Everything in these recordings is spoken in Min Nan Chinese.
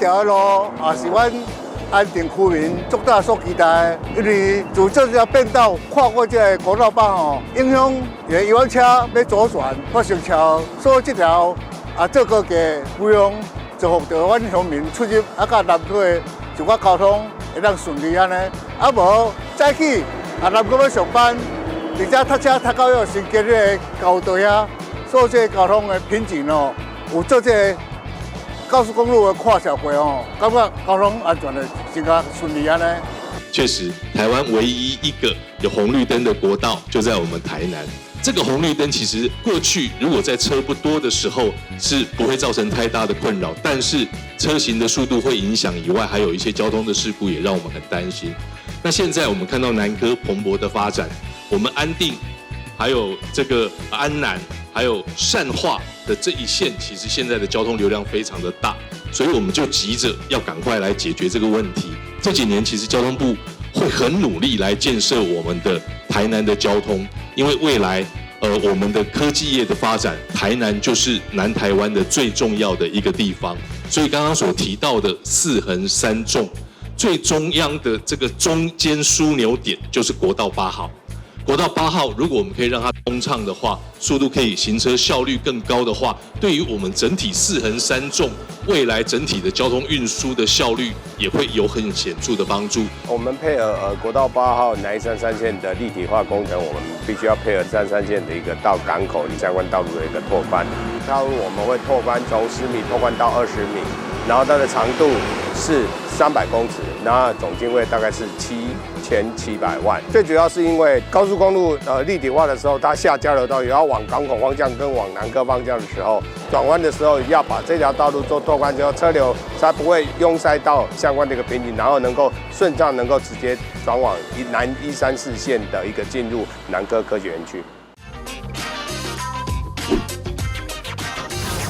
條路也是阮安定區民足早所期待的，因為自這條變道跨過這個國道八號，影響遊覽車欲左轉發生車禍，所以這條啊做高架不用造福著阮鄉民出入啊，佮南區的一寡交通會當順利按呢。啊無早起啊南區欲上班，而且塞車塞到遐新街彼个交道遐，所以這個交通的瓶頸哦，有做這個高速公路的跨橋過哦，感覺交通安全的真較順利按呢。確實，台灣唯一一個有紅綠燈的國道就在我們台南。這個紅綠燈其實過去如果在車不多的時候是不會造成太大的困擾，但是車行的速度會影響以外，還有一些交通的事故也讓我們很擔心。那現在我們看到南科蓬勃的發展，我們安定，還有這個安南，還有善化的這一線，其實現在的交通流量非常的大，所以我們就急着要趕快來解決這個問題。這幾年其實交通部會很努力來建設我們的台南的交通，因為未來，我們的科技業的發展，台南就是南台灣的最重要的一個地方。所以剛剛所提到的四橫三縱，最中央的這個中間樞紐點就是國道八號。國道八號，如果我們可以讓它通暢的話，速度可以行車效率更高的話，對於我們整體四橫三縱未來整體的交通運輸的效率也會有很顯著的幫助。我們配合國道八號南一三三線的立體化工程，我們必須要配合三三線的一個到港口相關道路的一個拓寬。道路我們會拓寬從10米拓寬到20米，然後它的長度是300公尺，然後總經費大概是7700萬。最主要是因為高速公路立體化的時候，它下交流道也要往港口方向跟往南科方向的時候，轉彎的時候要把這條道路做拓寬之後，車流才不會擁塞到相關的一個瓶頸，然後能夠順暢能夠直接轉往南134線的一個進入南科科學園區。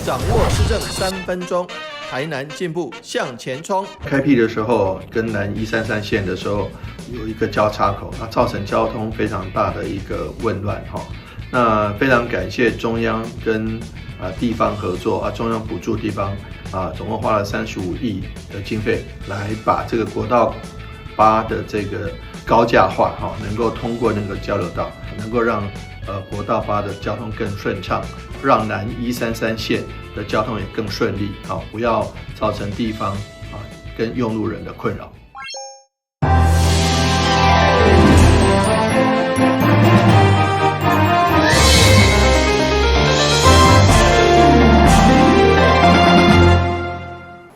掌握市政3分鐘，台南進步向前衝。開闢的時候，跟南一三三線的時候有一個交叉口，那造成交通非常大的一個混亂哈。那非常感謝中央跟地方合作啊，中央補助地方啊，總共花了35億的經費來把這個國道八的這個高架化哈，能夠通過那個交流道，能夠讓國道八的交通更順暢，讓南一三三線的交通也更順利，好，不要造成地方啊跟用路人的困擾。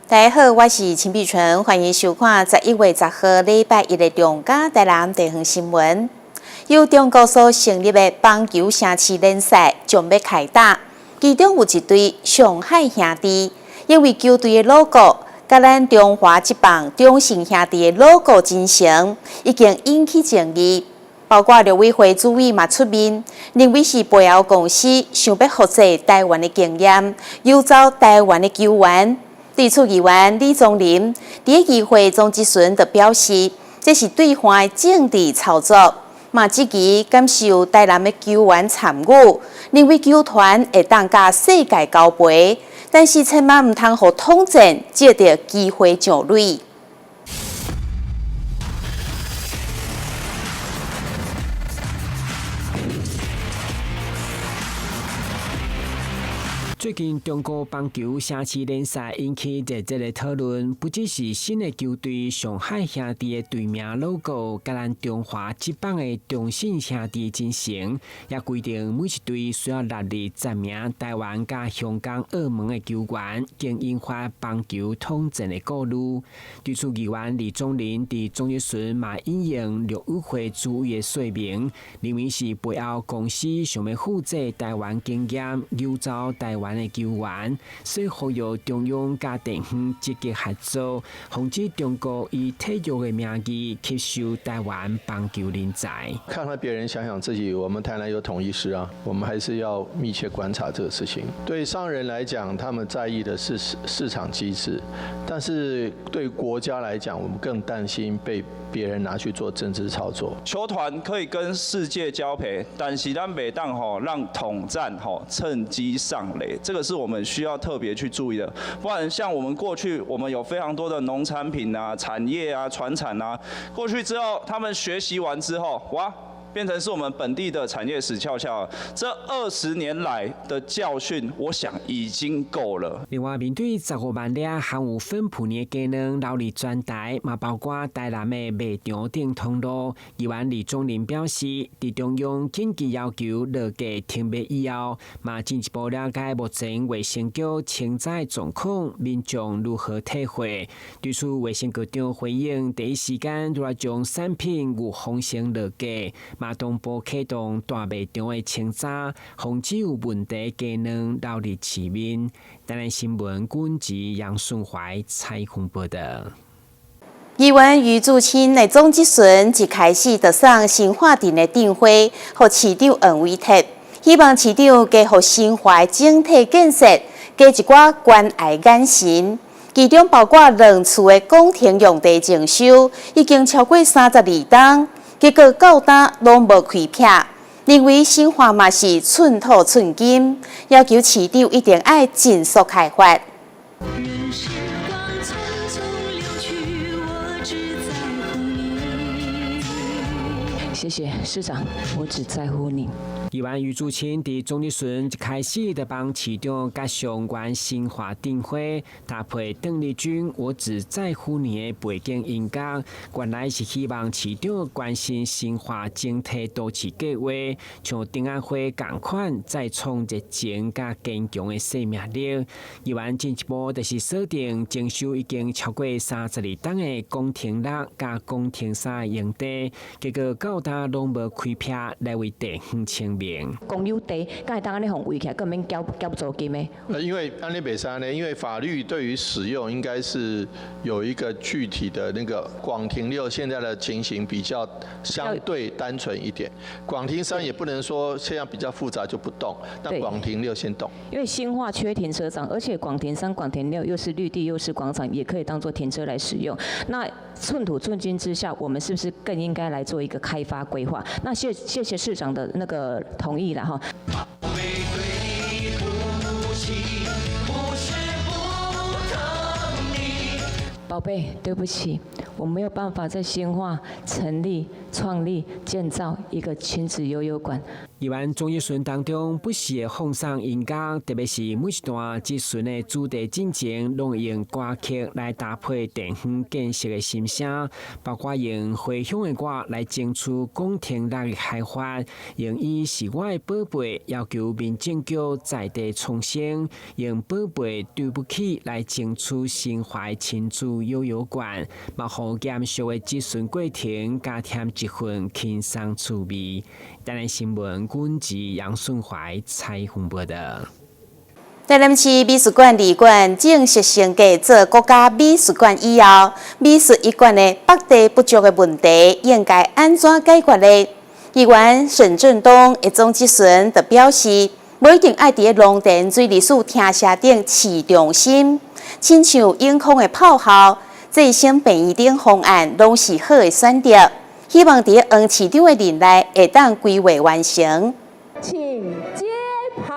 大家好，我是陳碧純，歡迎收看11月10號禮拜一的中嘉台南地方新聞。由中國所成立的棒球城市聯賽將欲開打，其中有一隊上海兄弟，因為球隊的 logo 佮咱中華職棒中信兄弟的 logo 真像，已經引起爭議。包括陸委會主委嘛出面，認為是背後公司想欲複製台灣的經驗，誘走台灣的球員。對此，議員李宗霖佇議會總質詢就表示，這是對岸的政治操作。嘛，質疑敢是有台南的球員參與，認為球團會當佮世界交陪，但是千萬毋通予統戰藉著機會上壘。最近中國棒球城市聯賽引起熱烈的討論，不只是新的球隊上海兄弟的隊名 logo，佮咱中華職棒的中信兄弟真像，也規定每一隊需要納入10名台灣佮香港、澳門的球員，更引發棒球統戰的顧慮。對此，議員李宗霖佇總質詢嘛引用陸委會主委的說明，認為是背後公司想欲複製台灣經驗，誘走台灣的球員，所以呼籲中央佮地方積極合作，防止中國以體育的名義吸收台灣棒球人才。看看別人，想想自己，我們台南有統一獅啊，我們還是要密切觀察這個事情。對商人來講，他們在意的是市場機制，但是對國家來講，我們更擔心被別人拿去做政治操作。球團可以跟世界交陪，但是咱袂當吼讓統戰吼趁機上壘。這個是我們需要特別去注意的。不然像我們過去，我們有非常多的農產品啊、產業啊、傳產啊，過去之後，他們學習完之後，哇，變成是我們本地的產業死翹翹。這20年來的教訓，我想已經夠了。另外，面對15萬粒含有粉撲的雞卵流入全台，嘛包括台南的賣場頂通路。議員李宗霖表示，佇中央緊急要求落價停賣以後，嘛進一步了解目前衛生局清查狀況，民眾如何退貨。對此，衛生局長回應，第一時間就來將產品預防性落架。嘛同步啟動大賣場的清查，防止有問題雞卵流入市面。台南新聞軍籍楊順懷採訪報道。議員余祖清的總質詢一開始就送新化鎮的鎮花，予市長黃偉哲，希望市長加予新化整體建設加一寡關愛眼神。其中包括兩處的廣庭用地徵收，已經超過32冬。結果到今攏無開闢，認為新化嘛是寸土寸金，要求市長一定愛盡速開發。任時光匆匆流去，我只在乎你。謝謝市長，我只在乎你。議員余祖清佇總質詢一開始就幫市長佮相關新化鎮花搭配鄧麗君《我只在乎你》的背景音樂，原來是希望市長關心新化整體都市計劃，像燈仔花仝款再創熱情佮堅強的生命力。議員進一步就是鎖定徵收已經超過32冬的廣庭六佮廣庭三用地，結果到今攏無開闢來為地方清明。公有地，敢會當按呢予圍起來，閣免繳繳租金的？因為按呢袂使呢，因為法律對於使用應該是有一個具體的那個廣庭六現在的情形比較相對單純一點，廣庭三也不能說現在比較複雜就不動，但廣庭六先動。因為新化缺停車場，而且廣庭三、廣庭六又是綠地又是廣場，也可以當做停車來使用。那寸土寸金之下，我們是不是更應該來做一個開發規劃？那謝謝謝市長的那個同意了哈。寶貝對不起，不是不疼你。寶貝，對不起，我沒有辦法在新化成立、創立、建造一個親子遊泳館。議員總質詢當中不時會放送音樂，特別是每一段質詢的主題進前，攏會用歌曲來搭配地方建設的心聲，包括用回鄉的歌來爭取廣庭六的開發，用伊是我的寶貝要求民政局在地創生，用寶貝對不起來爭取新化親子遊泳館，嘛予嚴肅的質詢過程加添一份輕鬆趣味。台南新聞軍籍楊順懷採訪報道。台南市美術館二館正式升格做國家美術館以後，美術一館的北地不足的問題應該按怎解決呢？議員沈振東的總質詢就表示，無一定愛佇農田水利署廳舍頂市中心，親像永康的炮校、再生病院等方案，攏是好的選擇。希望佇黃市長的任內會當規劃完成。請揭牌。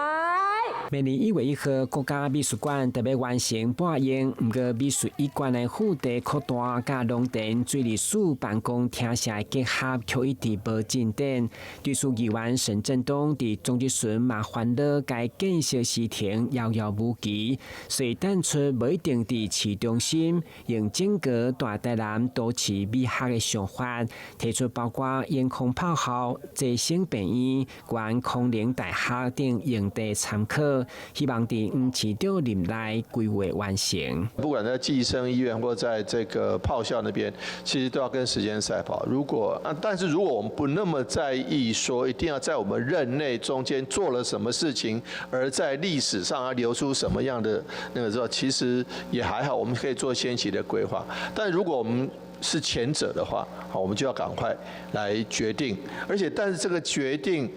明年1月1號，國家美術館特別完成撥用，毋過美術一館的腹地擴大，佮農田水利署辦公廳舍的結合，卻一直無進展。對此，議員沈振東佇總質詢嘛煩惱，該建設時程遙遙無期，所以提出無一定佇市中心用整個大台南都市美學的想法，提出包括永康炮校、再生病院、關空靈大學等用地參考。希望佇黃市長任內規劃完成。不管在濟生醫院或在這個炮校那邊，其實都要跟時間賽跑。如果啊，但是如果我們不那麼在意，說一定要在我們任內中間做了什麼事情，而在歷史上要留出什麼樣的那個之後，其實也還好，我們可以做先期的規劃。但如果我們是前者的話，好，我們就要趕快來決定。而且，但是這個決定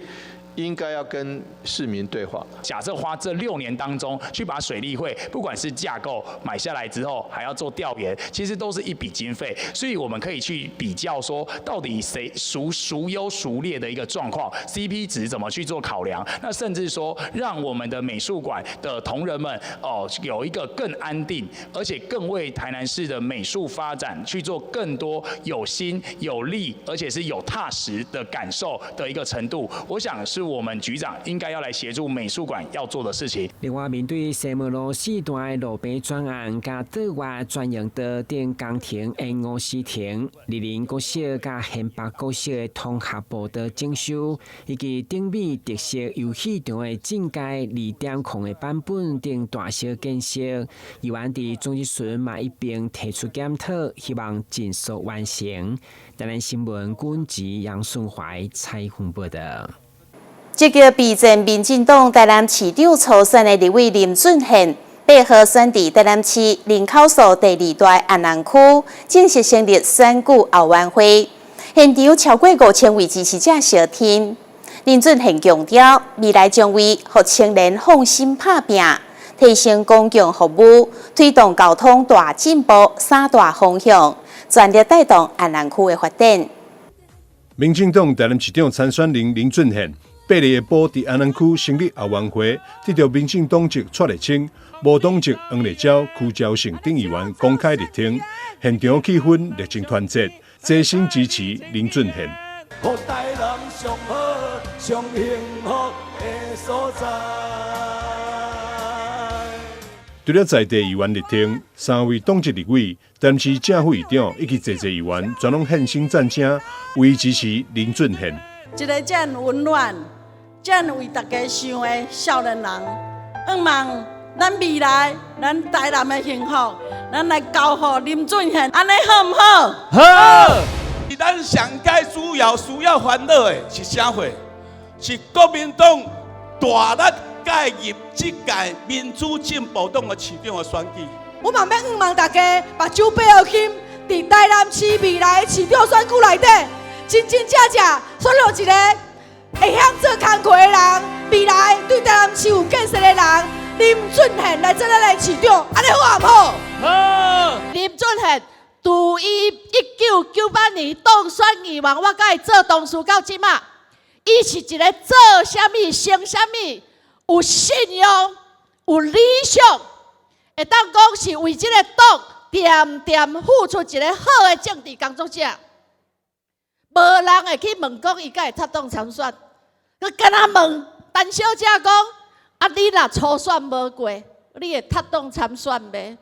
應該要跟市民對話。假設花這6年當中去把水利會，不管是架構買下來之後，還要做調研，其實都是一筆經費。所以我們可以去比較說，到底誰孰孰優孰劣的一個狀況，CP 值怎麼去做考量？那甚至說，讓我們的美術館的同仁們哦，有一個更安定，而且更為台南市的美術發展去做更多有心有力，而且是有踏實的感受的一個程度。我想是我們局長應該要來協助美術館要做的事情。另外，面對西門路四段的路邊專案，佮島外專用道等工程延誤時程，二林國小佮縣北國小的通學步道整修，以及頂美特色遊戲場的進階2.0的版本等大小建設，議員佇總質詢嘛一併提出檢討，希望盡速完成。台南新聞軍籍楊順懷採訪報道。這個備戰民進黨台南市長初選的立委林俊憲，8號選佇台南市林口數第二大安南區，正式成立選舉後援會，現場超過5000位支持者相挺。林俊憲強調，未來將為予青年放心拍拚，提升公共服務，推動交通大進步三大方向，全力帶動安南區的發展。民進黨台南市長參選人林俊憲，8日下晡佇安南區成立後援會，得著民進黨籍蔡麗清、無黨籍黃麗嬌、柯昭勝等議員公開力挺，現場氣氛熱情團結，齊心支持林俊憲。台南上好、上幸福的所在。除了在地議員力挺，三位黨籍立委、台南市正副市長以及濟濟議員，全攏現身贊聲，為支持林俊憲。一个遮爾溫暖、遮爾為大家想的少年人，向望咱未來，咱台南的幸福，咱來交予林俊憲，按呢好毋好？好。咱上蓋主要需要煩惱的是啥貨？是國民黨大力介入這屆民主進步黨的市長的選舉。我嘛欲向望大家，目睭閉予緊，佇台南市未來的市長選舉內底，真真正正選著一個會曉做工課的人，未來對台南市有建設的人，林俊憲來做咱的市長，按呢好毋好？好。林俊憲，自伊1998年當選議員，我佮伊做同事到這馬，伊是一个做啥物、成啥物，有信用、有理想，會當講是為這个黨恬恬付出一个好的政治工作者。無人會去問講伊敢會脫黨參選，閣敢若問陳小姐講：啊，你若初選無過，你會脫黨參選袂？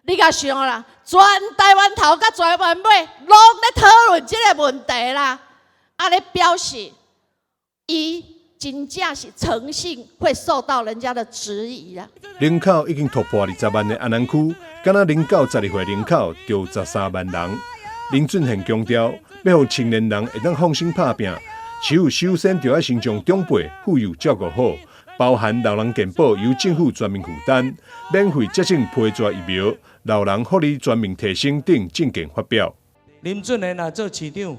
你共想啦，全台灣頭佮全台灣尾，攏咧討論這个問題啦。按呢表示，伊真正是誠信會受到人家的質疑啊。人口已經突破20萬的安南區，敢若零到12歲人口就13萬人。林俊憲強調，欲予青年人會當放心拍拚，市府首先就愛先將長輩婦幼照顧好，包含老人健保由政府全面負擔，免費接種輝瑞疫苗，老人福利全面提升等政見發表。林俊憲若做市長，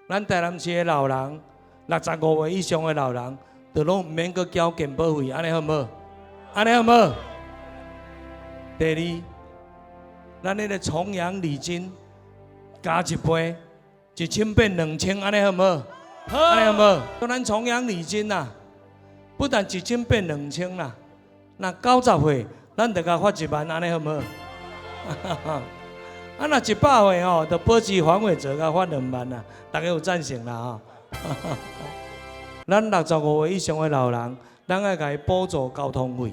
咱台南市的老人，65歲以上的老人，就攏毋免閣繳健保費，按呢好毋好？按呢好毋好？第二，咱彼个重陽禮金加一倍，1000變2000，按呢好毋好？按呢好毋好？咱重陽禮金啊，不但1000變2000啦，若90歲，咱就共發1萬，按呢好毋好？啊，若100歲吼，就保持黃偉哲共發2萬啦，大家有贊成啦吼。咱65歲以上的老人，咱愛共伊補助交通費，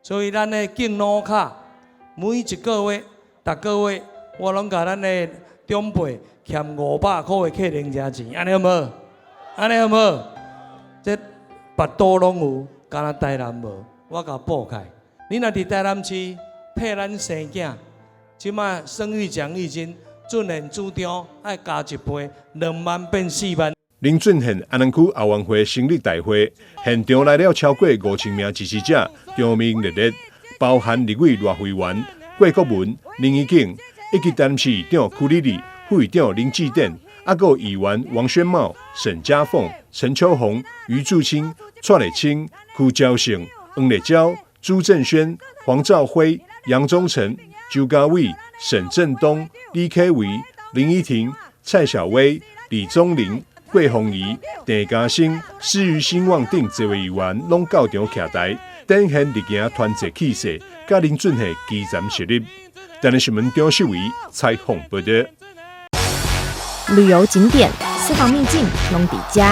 所以咱的敬老卡每一個月、逐個月，我攏共咱的長輩欠500箍的客靈車錢，按呢好無？按呢好無？這別都攏有，干焦台南無，我共補開。你若佇台南市替咱生囝，這馬生育獎勵金，俊憲主張愛加一倍，2萬變4萬。林俊憲安南區後援會成立大會，現場來了超過5000名支持者，場面熱烈，包含立委賴慧媛、郭國文、林宜景，以及台南市市長柯立立、副市長林智典，抑閣有議員王宣茂、沈家鳳、陳秋紅、余柱清、蔡麗清、柯昭勝、黃麗嬌、朱正軒、黃兆輝、楊宗成、周家偉、沈振東、李啟維、林依婷、蔡小薇、李宗霖、桂紅儀、鄭嘉興、施於興旺等濟位議員攏到場徛台，展現力行團結氣勢，佮林俊憲基層實力。台南新聞張秀維採訪報道。旅遊景點、私房秘境攏佇遮，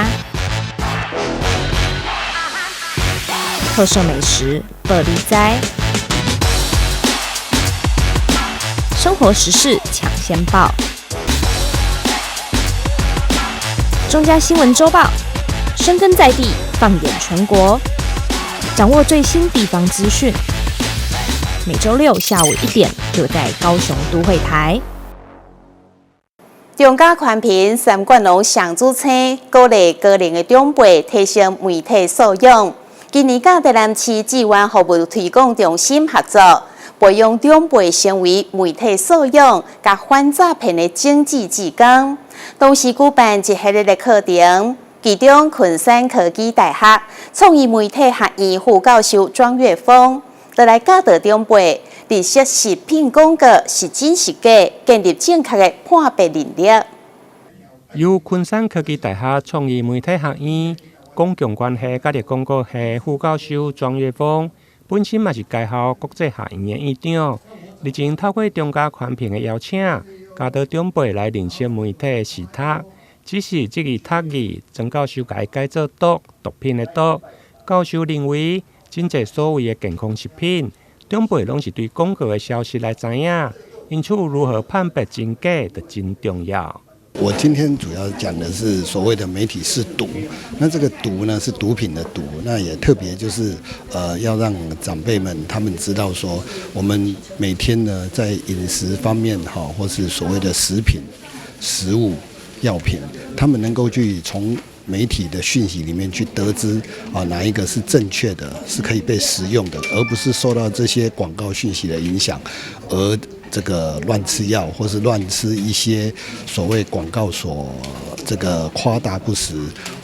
特色美食報你知，生活時事搶先報，中嘉新聞週報，深耕在地，放眼全國，掌握最新地方資訊。每週六下午1點，就在高雄都會台。中嘉寬頻三冠龍上主星鼓勵高齡的長輩提升媒體素養。今年佮台南市志願服務推廣中心合作，培養長輩成為媒體素養佮反詐騙的種子志工。同時舉辦一系列的課程，其中昆山科技大學創意媒體學院副教授莊月峰，就來教導長輩認識食品廣告是真是假，建立正確的判別能力。由昆山科技大學創意媒體學院公共關係佮廣告系副教授莊月峰，本身嘛是該校國際學院的院長，日前透過中嘉寬頻的邀請，教導長輩來認識媒體的視讀。只是這個讀字，莊教授共伊改做毒，毒品的毒。教授認為，真濟所謂的健康食品，長輩攏是對廣告的消息來知影，因此如何判別真假就真重要。我今天主要講的是所謂的媒體識毒，那這個毒呢是毒品的毒，那也特別就是要讓長輩們他們知道說，我們每天呢在飲食方面哈，或是所謂的食品、食物、藥品，他們能夠去從媒體的訊息裡面去得知啊，哪一個是正確的，是可以被食用的，而不是受到這些廣告訊息的影響，而這個亂吃藥，或是亂吃一些所謂廣告所這個誇大不實，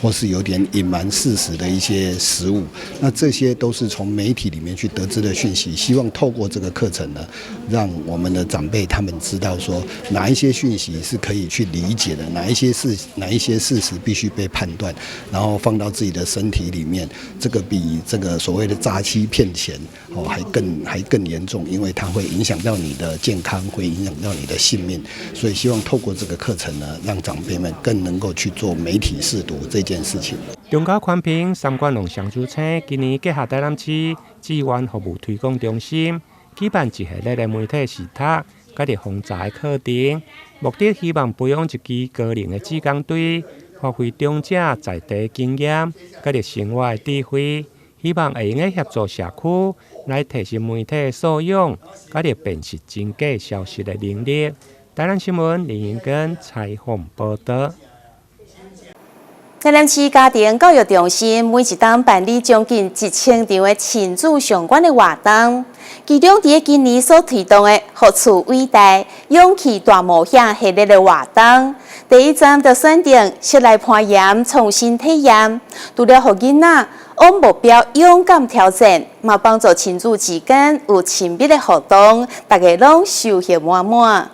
或是有點隱瞞事實的一些食物。那這些都是從媒體裡面去得知的訊息。希望透過這個課程呢，讓我們的長輩他們知道說，哪一些訊息是可以去理解的，哪一些事實必須被判斷，然後放到自己的身體裡面。這個比這個所謂的詐欺騙錢哦還更嚴重，因為它會影響到你的健康，會影響到你的性命。所以希望透過這個課程呢，讓長輩們更能夠去做媒體識讀這件事情。中嘉寬頻三冠龍雙主星今年結合台南市志願服務推廣中心，舉辦一系列的媒體視讀，佮著防詐的課程，目的希望培養一支高齡的志工隊，發揮長者在地經驗，佮著生活的智慧，希望會用得協助社區來提升媒體素養，佮著辨識真假消息的能力。台南新聞林英根採訪報道。台南市家庭教育中心每一冬辦理將近1000場的親子相關的活動，其中佇今年所推動的“予厝偉大，勇氣大冒險”系列的活動，第一站就選定室內攀岩創新體驗，除了予囡仔往目標勇敢挑戰，嘛幫助親子之間有親密的互動，大家攏收穫滿滿。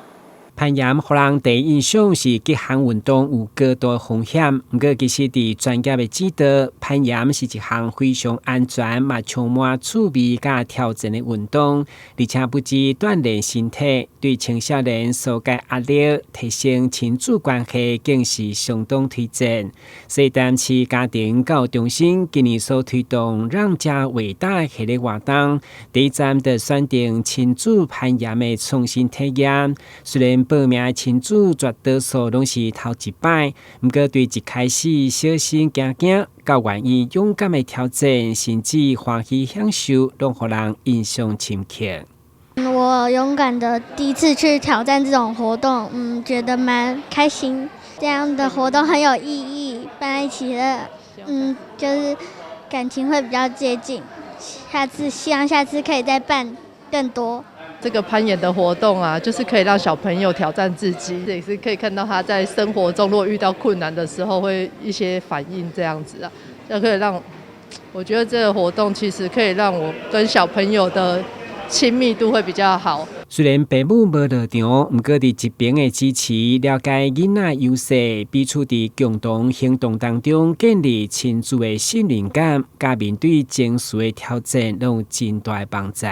攀岩予人第一印象是極限運動有高度風險，毋過其實佇專業的指導，攀岩是一項非常安全嘛充滿趣味佮挑戰的運動，而且不止鍛鍊身體，對青少年紓解壓力、提升親子關係，更是相當推薦。所以，台南市家庭教育中心今年所推動“讓家偉大”系列活動，第一站就選定親子攀岩的創新體驗。雖然報名的親子絕多數攏是頭一擺，毋過對一開始小心驚驚，到願意勇敢的挑戰，甚至歡喜享受，攏予人印象深刻。我勇敢的第一次去挑戰這種活動，覺得蠻開心。這樣的活動很有意義，辦一起的，就是感情會比較接近。下次希望下次可以再辦更多。這個攀岩的活動啊，就是可以讓小朋友挑戰自己，也是可以看到他在生活中如果遇到困難的時候會一些反應這樣子啊，就可以讓我覺得這個活動其實可以讓我跟小朋友的親密度會比較好。雖然爸母無落場，毋過佇一邊的支持，了解囡仔優勢，彼此佇共同行動當中建立親子的信任感，佮面對情緒的挑戰，攏有真大的幫助。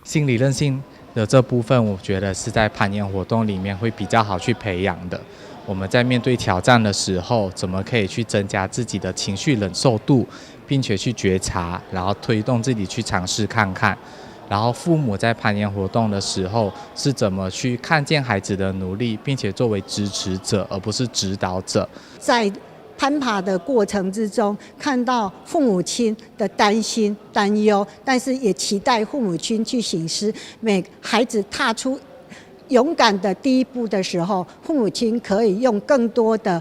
心理韌性的這部分，我覺得是在攀岩活動裡面會比較好去培養的。我們在面對挑戰的時候，怎麼可以去增加自己的情緒忍受度，並且去覺察，然後推動自己去嘗試看看。然後父母在攀岩活動的時候是怎麼去看見孩子的努力，並且作為支持者，而不是指導者。在攀爬的過程之中，看到父母親的擔心、擔憂，但是也期待父母親去省思，每孩子踏出勇敢的第一步的時候，父母親可以用更多的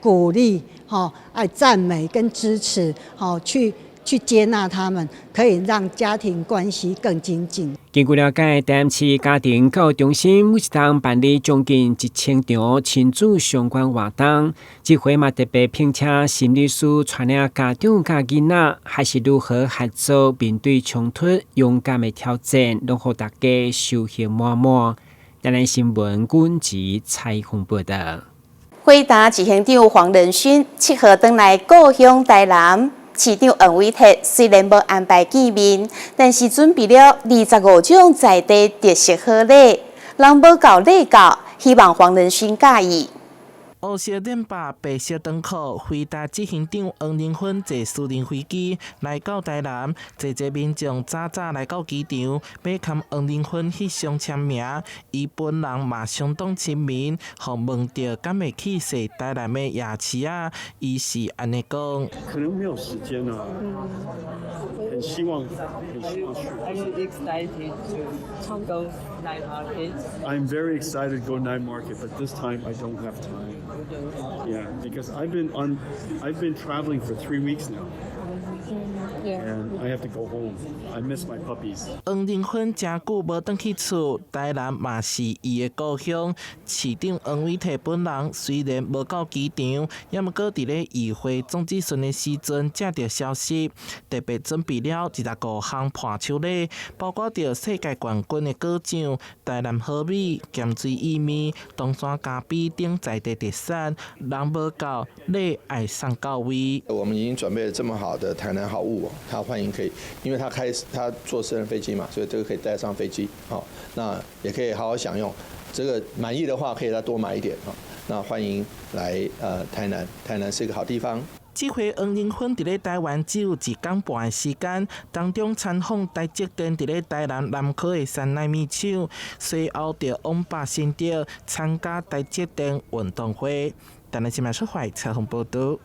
鼓勵、讚美跟支持，去接納他們，可以讓家庭關係更親近。根據了解，台南市家庭教育中心每一冬辦理將近1000場親子相關活動，這回嘛特別聘請心理師帶領家長佮囡仔，學習如何合作面對衝突、勇敢的挑戰，攏予大家收穫滿滿。台南新聞軍籍採訪報道。輝達執行長黃仁勳7號轉來故鄉台南。市長黃偉哲雖然無安排見面，但是準備了25種在地特色好禮，人無夠禮到，希望黃仁勳佮意。烏色氈襬，白色長褲，輝達執行長黃仁勳坐私人飛機來到台南，濟濟民眾早早來到機場，欲共黃仁勳翕相簽名。伊本人嘛相當親民，予問著敢會去踅台南的夜市仔，伊是按呢講。可能沒有時間啊，很希望，很希望去。 Are you excited to go night market? I'm very excited to go night market, but this time I don't have time. Yeah, because I've been traveling for 3 weeks now, and I have to go home. I miss my puppies. 黃仁勳誠久無轉去厝，台南嘛是伊的故鄉。市長黃偉哲本人雖然無到機場，也毋過佇咧議會總質詢的時陣，接著消息，特別準備了25項伴手禮，包括著世界冠軍的果醬、台南好米、鹹水意麵、東山咖啡等在地特產，人無夠，禮愛送到位。我們已經準備了這麼好的台南好物，他歡迎可以，因為他開他坐私人飛機嘛，所以這個可以帶上飛機，好，那也可以好好享用。這個滿意的話，可以再多買一點，那歡迎來台南，台南是一個好地方。這回黃仁勳佇咧台灣只有一工半的時間，當中參訪台積電佇咧台南南科的三奈米廠，隨後就往北新竹參加台積電運動會。台南新聞出懷採訪報導。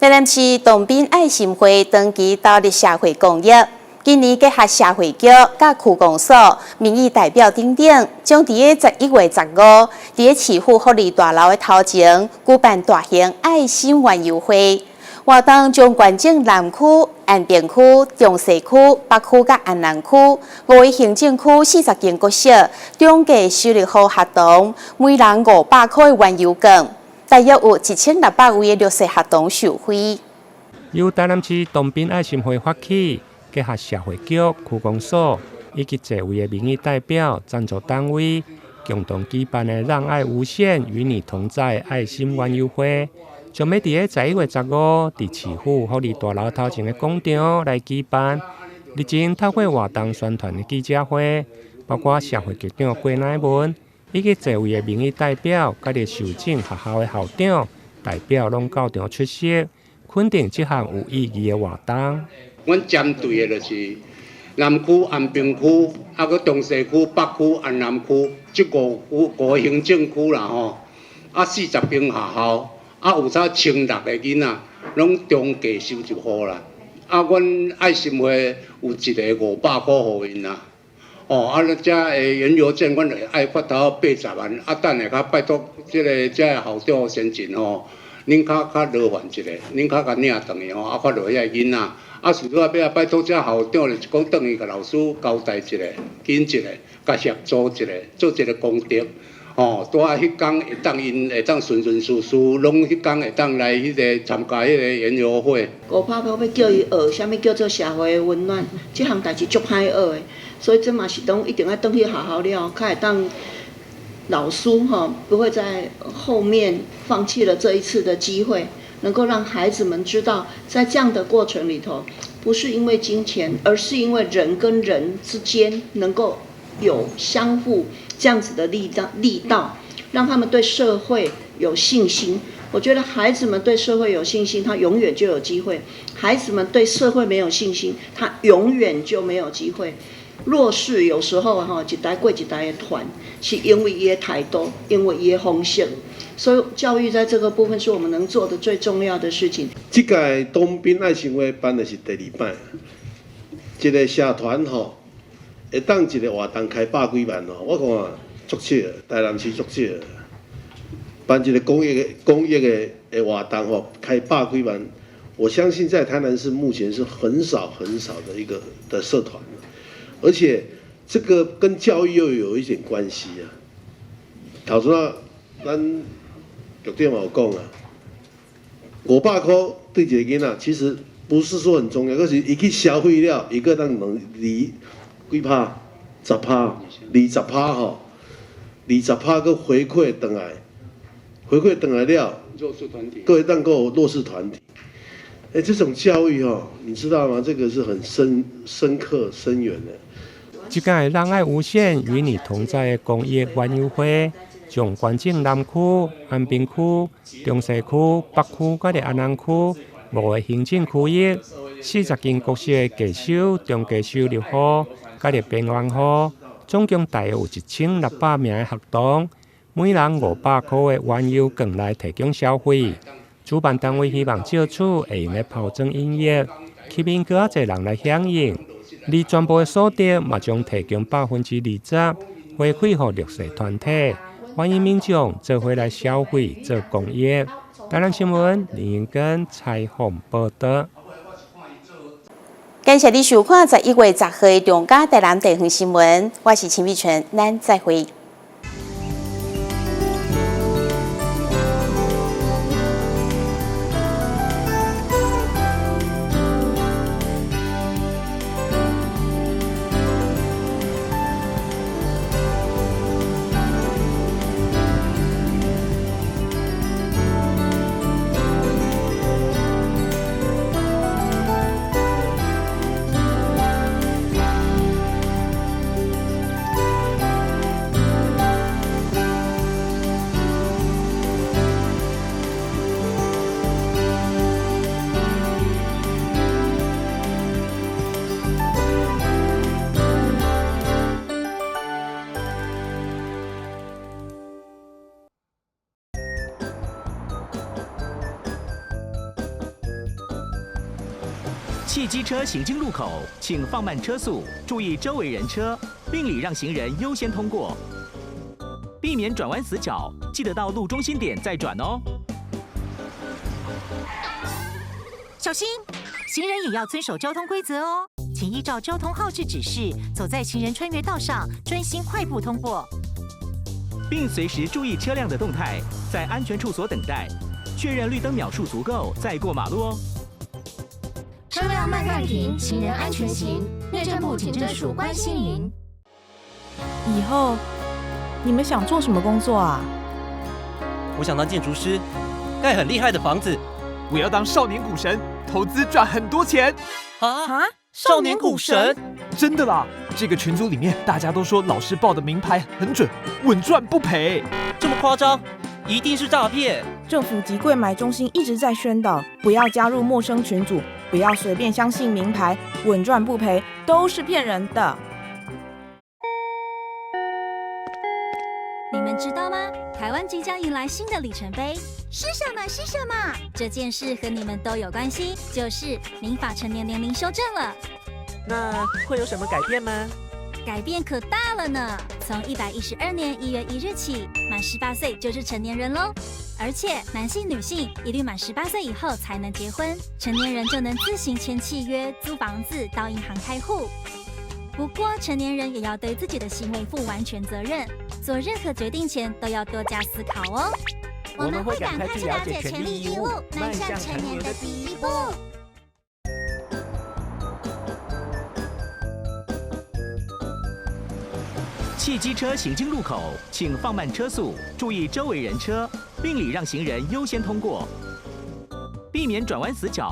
台南市東濱愛心會長期投入社會公益，今年結合社會局、佮區公所、民意代表等等，將佇咧11月15，佇咧市府福利大樓的頭前舉辦大型愛心園遊會。活動將捐贈南區、安平區、中西區、北區佮安南區五個行政區40間國小，總計收入予學童，每人500箍的園遊券，大約有1600位的弱勢學童受惠。由台南市東濱愛心會發起，結合社會局、區公所以及濟位的民意代表、贊助單位，共同舉辦的“讓愛無限，與你同在”愛心園遊會，將欲佇咧11月15，佇市府福利大樓頭前的廣場來舉辦。日前透過活動宣傳的記者會，包括社會局長郭乃文以及濟位的民意代表，佮佇受贈學校的校長代表，攏到場出席，肯定這項有意義的活動。阮針對的就是南區、安平區，啊，閣中西區、北區、安南區，這五區五個行政區啦吼，啊，40間學校，啊，有差1600個囡仔，攏總計收一戶啦。啊，阮愛心會有一個500箍予𪜶啦。哦，啊，遮的園遊券，阮就愛發到80萬，啊，等下較拜託這个遮个校長先進吼，恁較較勞煩一下，恁較共領轉去吼，啊，發予遐个囡仔。啊，事主仔尾仔拜託遮校長就是講轉去共老師交代一下，緊一下，共協助一下，做一個功德。吼，拄仔彼工會當𪜶會當順順遂遂，攏彼工會當來彼个參加彼个園遊會。500箍欲叫伊學啥物叫做社會的溫暖，這項代誌足歹學的，所以這嘛是講一定愛轉去學校了，較會當老師吼不會在後面放棄了這一次的機會，能夠讓孩子們知道，在這樣的過程裡頭，不是因為金錢，而是因為人跟人之間能夠有相互這樣子的力道，力道，讓他們對社會有信心。我覺得孩子們對社會有信心，他永遠就有機會；孩子們對社會沒有信心，他永遠就沒有機會。弱勢有時候哈，一代過一代的傳，是因為伊的態度，因為伊的方式。所以教育在這個部分是我們能做的最重要的事情。這屆東濱愛心會辦的是第二擺，一個社團吼，會當一個活動開百幾萬哦，我看足少，台南市足少。辦一個公益的公益的的活動吼，開百幾萬，我相信在台南市目前是很少很少的一個的社團，而且這個跟教育又有一點關係啊。頭先仔咱局長嘛有講啊，500箍對一個囡仔其實不是說很重要，可是伊去消費了，伊閣當兩二幾趴、十趴、20趴吼，20趴閣回饋轉來，回饋轉來了，弱勢團體，閣會當閣有弱勢團體。欸，這種教育吼，你知道嗎？這個是很深、深刻、深遠的。這屆讓愛無限與你同在的公益園遊會，將關進南區、安平區、中西區、北區佮著安南區五个行政區域，40間國小的寄宿、中繼收入戶佮著邊緣戶，總共大約有1600名的學童，每人500箍的園遊券來提供消費。主辦單位希望借此會用來拋磚引玉，吸引閣較濟人來響應。而全部的所得嘛，將提供20%回饋予弱勢團體，歡迎民眾做伙來消費做公益。台南新聞林英根採訪報導。感謝你收看11月10號的中嘉台南地方新聞，我是陳美純，咱再會。汽機車行經路口，請放慢車速，注意周圍人車，並禮讓行人優先通過，避免轉彎死角。記得到路中心點再轉哦。小心，行人也要遵守交通規則哦，請依照交通號誌指示，走在行人穿越道上，專心快步通過，並隨時注意車輛的動態，在安全處所等待，確認綠燈秒數足夠再過馬路哦。車輛慢慢停，行人安全行。內政部警政署關心您。以後你們想做什麼工作啊？我想當建築師，蓋很厲害的房子。我要當少年股神，投資賺很多錢。啊！少年股神？真的啦！這個群組裡面大家都說老師報的明牌很準，穩賺不賠。這麼誇張？一定是詐騙！政府及櫃買中心一直在宣導，不要加入陌生群組，不要隨便相信明牌，穩賺不賠都是騙人的。你們知道嗎？台灣即將迎來新的里程碑，是什麼？是什麼？這件事和你們都有關係，就是民法成年年齡修正了。那會有什麼改變嗎？改變可大了呢！從112年1月1日起，滿18歲就是成年人嘍。而且男性、女性一律滿18歲以後才能結婚，成年人就能自行簽契約、租房子、到銀行開戶。不過，成年人也要對自己的行為負完全責任，做任何決定前都要多加思考哦。我們會趕快去了解權利義務，邁向成年的第一步。汽機車行經路口，請放慢車速，注意周圍人車，並禮讓行人優先通過，避免轉彎死角。